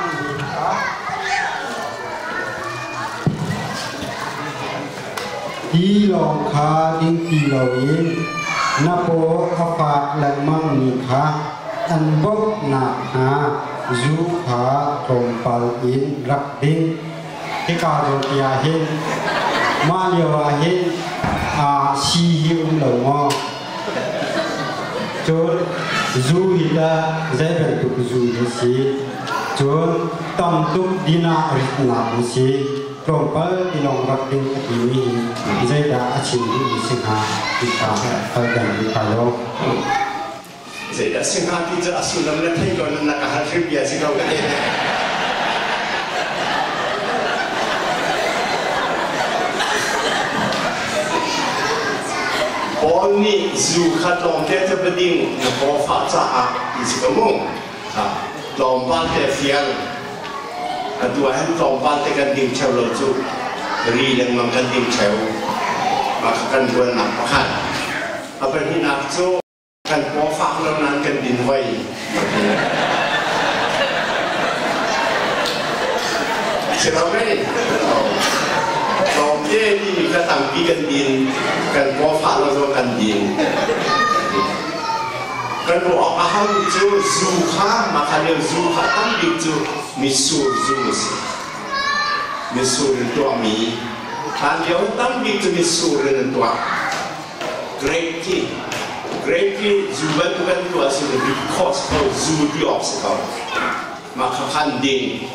mi kha Ti lawng kha ding ti loin na paw a fak lengmangmi kha an bawmh nakhnga zu kha tlawmpal in rak ding. Hika zawn te ah hin mah lio ah hin sii hi um lo maw? Cun zu hi tah zei bantuk zu na si? Cun tam tuk din ah ritnak na si? Tlawmpal ti lawng rak ding a timi hi zeidah a chim duhmi si hnga ti kha hal kan duh hna lo. Zeidah si hnga ti cu a sullam na thei ko nan na ka hal hrim bia si ko ka ti. Paul nih zu kha tlawmte cu va ding na pawfah caah ti si ko mu. Tlawmpal te fial. Atu ah hin tlawmpal te kan ding ṭheo lo cu ri lengmang kan ding ṭheo. Mah kha kan ṭuannak pakhat. A pahnihnak cu kan paw fak lo nain kan din hoi. Si lo mei? Tlawmte timi kha tampi kan din, kan paw fah lo zong kan din. Kan ruah awk a harmi cu zu kha mah kha lio zu kha tam bik cu mitsur zu a si. Mitsur in tuahmi hlan lio tam bik cu mitsur in an tuah. Grape khi grape khi zu bantuk an tuah si rit khawh si ko, zu ti awk si ko. Mah kha khan ding.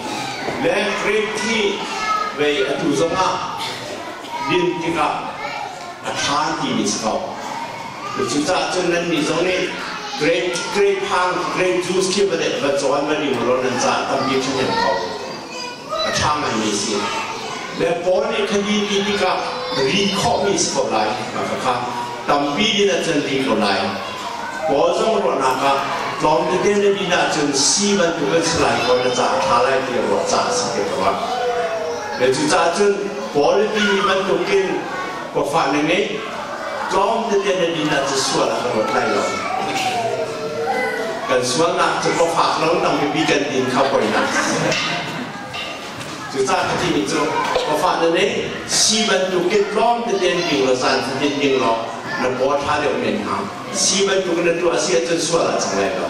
Le grape khi vei atu zongah din tikah a ṭha timi si ko. Cucaah cun nannih zong nih grape grape hang grape juice khi va va cawn va ding law nan caah tampi ṭhahnem ko. A ṭha ngaimi a si. Le Paul nih khadi ti tikah ri khawhmi si ko lai. Mah kha tampi din ahcun ri ko lai. Paul zong ruahnak ah tlawm tete na din ahcun si bantuk an si lai ko na caah a ṭha lai ti a ruah caah a si te ko ah. Le cucaah cun Paul nih timi bantukin khuafah na ngeih tlawm tete na din ahcun sual ah ka ruat lai lo. Kan sualnak cu khuafak lo tampipi kan din kha poinak Cucaah ka timi cu khuafah na neih si bantukin tlawm tete in ding law zan fatin ding law na paw ṭha deuh men hnga. Si bantukin na tuah si ahcun sual ah cang lai lo.